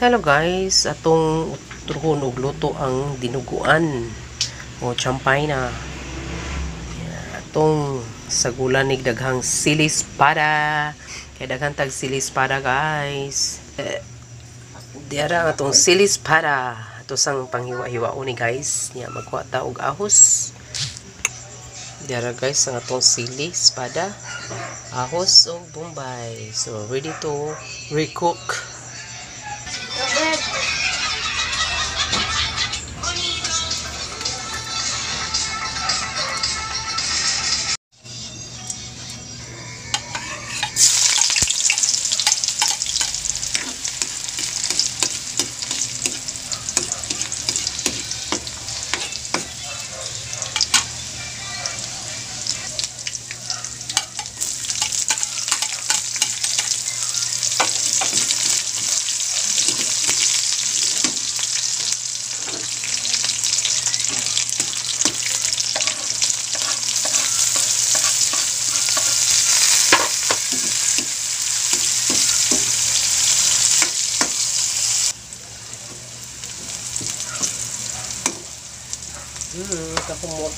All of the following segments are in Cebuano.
Hello guys, atong utrohon og luto ang dinuguan o champaina. Atong sagulan nig daghang silis para kay daghan tag silis para, guys. Eh, diara ang atong silis para ato sang panghiwa-hiwa ni, guys. Nya magkuha ta og ahos. Diara guys ang atong sili espada, ahos ug bombay. So ready to recook. Kakumot.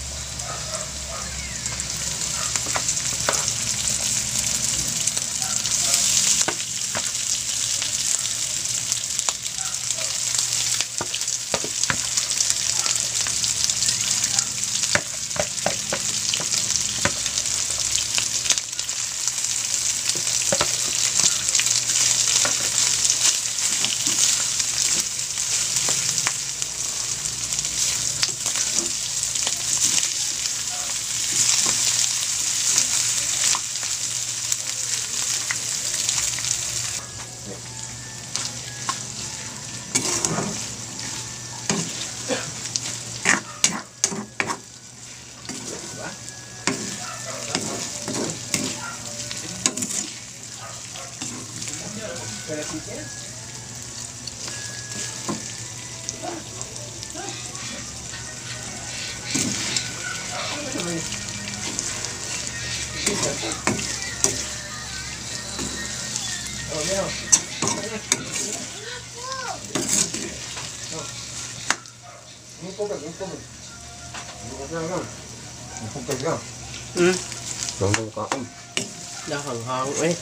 Nahanghang eh.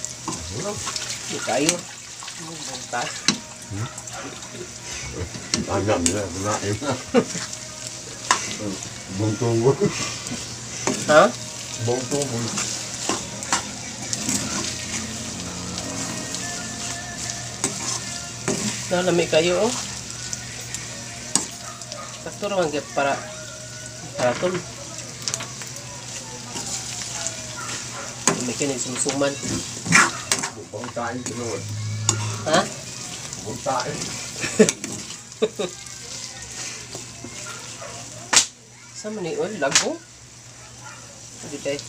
Di kayo. Bunta. Alam nila, kunain na. Buong tungol. Ha? Buong tungol. Nalami kayo oh. Sakto raman gyud para para tol. May kini sumsuman. Buong tain tinuod. Ha? Buong tain. Sa man ni oil lago? Hindi tayo.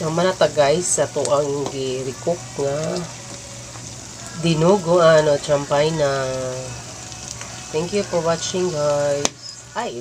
Naman na ta guys sa ato ang gi-recook nga dinuguan o champaina. Thank you for watching, guys. Ay,